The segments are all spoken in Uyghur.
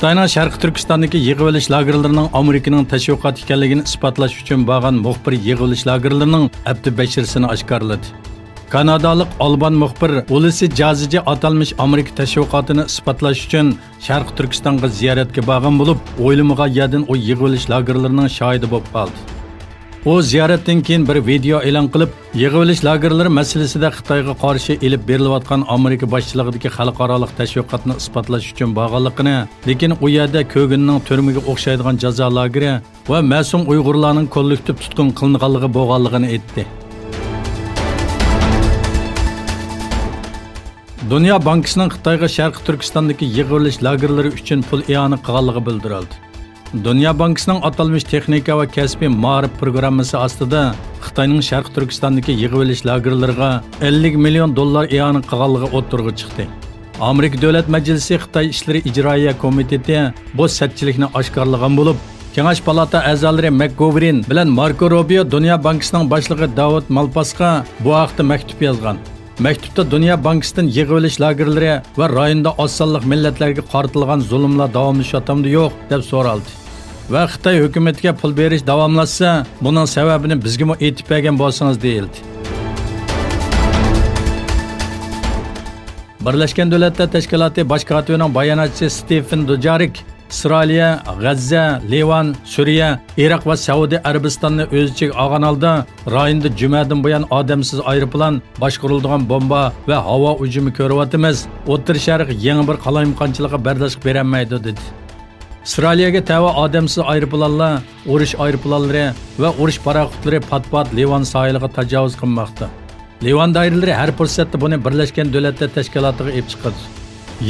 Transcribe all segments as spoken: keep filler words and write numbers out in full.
خىتاينىڭ شەرقىي تۈركىستاندىكى يىغىۋېلىش لاگېرلىرىنىڭ ئامېرىكىنىڭ تەشۋىقاتى ئىكەنلىكىنى ئىسپاتلاش ئۈچۈن بارغان مۇخبىر يىغىۋېلىش لاگېرلىرىنىڭ ئەپتى بەشىرىسىنى ئاشكارىلىدى. كانادالىق ئالبان مۇخبىر ئۇلۇسى جازىجى ئاتالمىش ئامېرىكا تەشۋىقاتىنى ئىسپاتلاش ئۈچۈن شەرقىي تۈركىستانغا زىيارەتكە بارغان بولۇپ، ئويلىمىغان يەردىن ئۇ يىغىۋېلىش لاگېرلىرىنىڭ شاھىدى بولۇپ قالدى. ئۇ زىيارەتتىن كېيىن بىر ۋىدېئو ئېلان قىلىپ، يىغىۋېلىش لاگېرلىرى مەسىلىسىدە خىتايغا قارشى ئېلىپ بېرىلىۋاتقان ئامېرىكا باشچىلىقىدىكى خەلقئارالىق تەشۋىقاتنى ئىسپاتلاش ئۈچۈن بارغانلىقىنى، لېكىن ئۇ يەردە كۆگىننىڭ تۈرمىگە ئوخشايدىغان جازا لاگېرى ۋە مەسۇم ئۇيغۇرلارنىڭ كوللېكتىپ تۇتقۇن قىلىنغانلىقى بولغانلىقىنى ئېيتتى. دۇنيا بانكىسىنىڭ خىتايغا شەرقىي تۈركىستاندىكى يىغىۋېلىش لاگېرلىرى ئۈچۈن پۇل ئىئانە قىلغانلىقى بىلدۈرۈلدى. دۇنيا بانكىسىنىڭ ئاتالمىش تېخنىكا ۋە كەسپىي مائارىپ پروگراممىسى ئاستىدا خىتاينىڭ شەرقىي تۈركىستاندىكى يىغىۋېلىش لاگېرلىرىغا ئەللىك مىليون دوللار ئىئانە قىلغانلىقى ئوتتۇرىغا چىقتى. ئامېرىكا دۆلەت مەجلىسى خىتاي ئىشلىرى ئىجرائىيە كومىتېتى بۇ سەتچىلىكنى ئاشكارىلىغان بولۇپ، كېڭەش پالاتا ئەزالىرى مەكگوۋېرىن بىلەن ماركو روبىيو دۇنيا بانكىسىنىڭ باشلىقى داۋۇت مالپاسقا بۇ ھەقتە مەكتۇپ يازغان. مەكتۇپتا دۇنيا بانكىسىدىن يىغىۋېلىش لاگېرلىرى ۋە رايوندا ئاز سانلىق مىللەتلەرگە قارىتىلغان زۇلۇملار داۋاملىشىۋاتامدۇ يوق دەپ سورالدى. ۋە خىتاي ھۆكۈمىتىگە پۇل بېرىش داۋاملاشسا، بۇنىڭ سەۋەبىنى بىزگىمۇ ئېيتىپ بەرگەن بولسىڭىز دېيىلدى. بىرلەشكەن دۆلەتلەر تەشكىلاتى باش كاتىپىنىڭ باياناتچىسى ستېفېن دوجارىك ئىسرائىلىيە، غەززە، لىۋان، سۈرىيە، ئىراق ۋە سەئۇدى ئەرەبىستاننى ئۆز ئىچىگە ئالغان ھالدا، رايوندا جۈمەدىن بۇيان ئادەمسىز ئايروپىلان باشقۇرۇلىدىغان بومبا ۋە ھاۋا ھۇجۇمى كۆرۈۋاتىمىز. ئوتتۇرا شەرق يېڭى بىر قالايمىقانچىلىققا بەرداشلىق بېرەلمەيدۇ، دېدى. ئىسرائىلىيەگە تەۋە ئادەمسىز ئايروپىلانلار، ئۇرۇش ئايروپىلانلىرى ۋە ئۇرۇش پاراخوتلىرى پات-پات لىۋان ساھىلىغا تاجاۋۇز قىلماقتا. لىۋان دائىرىلىرى ھەر پۇرسەتتە بۇنى بىرلەشكەن دۆلەتلەر تەشكىلاتىغا ئېلىپ چىقىدۇ.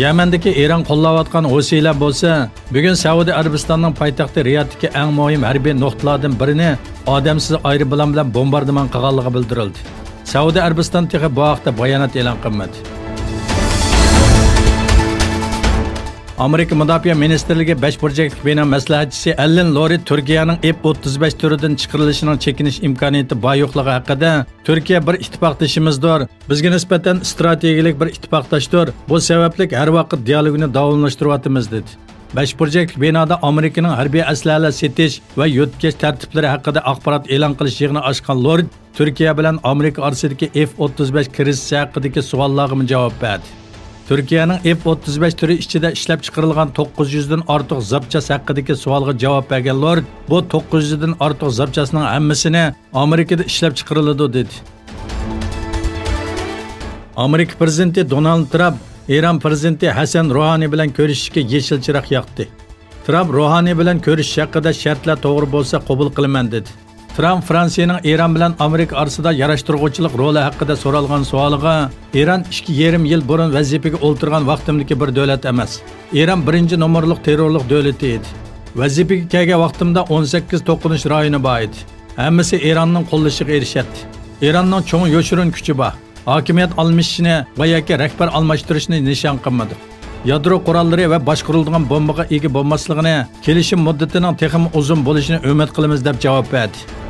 يەمەندىكى ئىران قوللاۋاتقان ھوسىيلار بولسا، بۈگۈن سەئۇدى ئەرەبىستاننىڭ پايتەختى رىيادتىكى ئەڭ مۇھىم ھەربىي نۇقتىلارdan بىرىنى ئادەمسىز ئايروپىلان بىلەن بومباردىمان قىلغانلىقى بىلدۈرۈلدى. سەئۇدى ئەرەبىستان تېخى بۇ ھەقتە بايانات ئېلان قىلمىدى. ئامېرىكا مۇداپىئە مىنىستىرلىكى بەش بۇرجەكلىك بىنا مەسلىھەتچىسى ئەللېن لورى تۈركىيەنىڭ ئېف ئوتتۇز بەش تۈرىدىن چىقىرىلىشىنىڭ چېكىنىش ئىمكانىيىتى بار يوقلۇقى ھەققىدە، تۈركىيە بىر ئىتتىپاقدىشىمىزدۇر، بىزگە نىسبەتەن ئىستراتېگىيەلىك بىر ئىتتىپاقداشتۇر، بۇ سەۋەبلىك ھەر ۋاقىت دىيالوگنى داۋاملاشتۇرۇۋاتىمىز، دېدى. بەش بۇرجەكلىك بىنادا ئامېرىكىنىڭ ھەربىي ئەسلىھەلەر سېتىش ۋە يۆتكەش تەرتىپلىرى ھەققىدە ئاخبارات ئېلان قىلىش يىغىنى ئاچقان لورد تۈركىيە بىلەن ئامېرىكا ئارىسىدىكى ئېف ئوتتۇز بەش كىرىزىسى ھەققىدىكى سوئاللارغىمۇ جاۋاب بەردى. تۈركىيەنىڭ ئېف ئوتتۇز بەش تۈرى ئىچىدە ئىشلەپچىقىرىلغان توققۇز يۈزدىن ئارتۇق زاپچاس ھەققىدىكى سوئالغا جاۋاب بەرگەن لورد، بۇ توققۇز يۈزدىن ئارتۇق زاپچاسنىڭ ھەممىسىنى ئامېرىكىدا ئىشلەپچىقىرىلىدۇ، دېدى. ئامېرىكا پىرېزىدېنتى دونالد ترامپ ئىران پىرېزىدېنتى ھەسەن روھانىي بىلەن كۆرۈشۈشكە يېشىل چىراغ ياقتى. ترامپ روھانىي بىلەن كۆرۈشۈش ھەققىدە شەرتلەر توغرا بولسا قوبۇل قىلىمەن، دېدى. ترامپ فرانسىيىنىڭ ئىران بىلەن ئامېرىكا ئارىسىدا ياراشتۇرغۇچىلىق رولى ھەققىدە سورالغان سوئالىغا، ئىران ئىككى يېرىم يىل بۇرۇن ۋەزىپىگە ئولتۇرغان ۋاقتىمدىكى بىر دۆلەت ئەمەس. ئىران بىرىنچى نومۇرلۇق تېررورلۇق دۆلىتى ئىدى. ۋەزىپىگە كەلگەن ۋاقتىمدا ئون سەككىز توقۇنۇش رايونى بار ئىدى. ھەممىسى ئىراننىڭ قوللىشىغا ئېرىشەتتى. ئىراننىڭ چوڭ يوشۇرۇن كۈچى بار. ھاكىمىيەت ئالمىشىشنى ۋە ياكى رەھبەر ئالماشتۇرۇشنى نىشان قىلمىدۇق. يادرو قوراللىرى ۋە باشقۇرۇلىدىغان بومبىغا ئىگە بولماسلىقىنى، كېلىشىم مۇددىتىنىڭ تېخىمۇ ئۇزۇن بولۇشىنى ئۈمىد قىلىمىز، دەپ جاۋاب بەردى.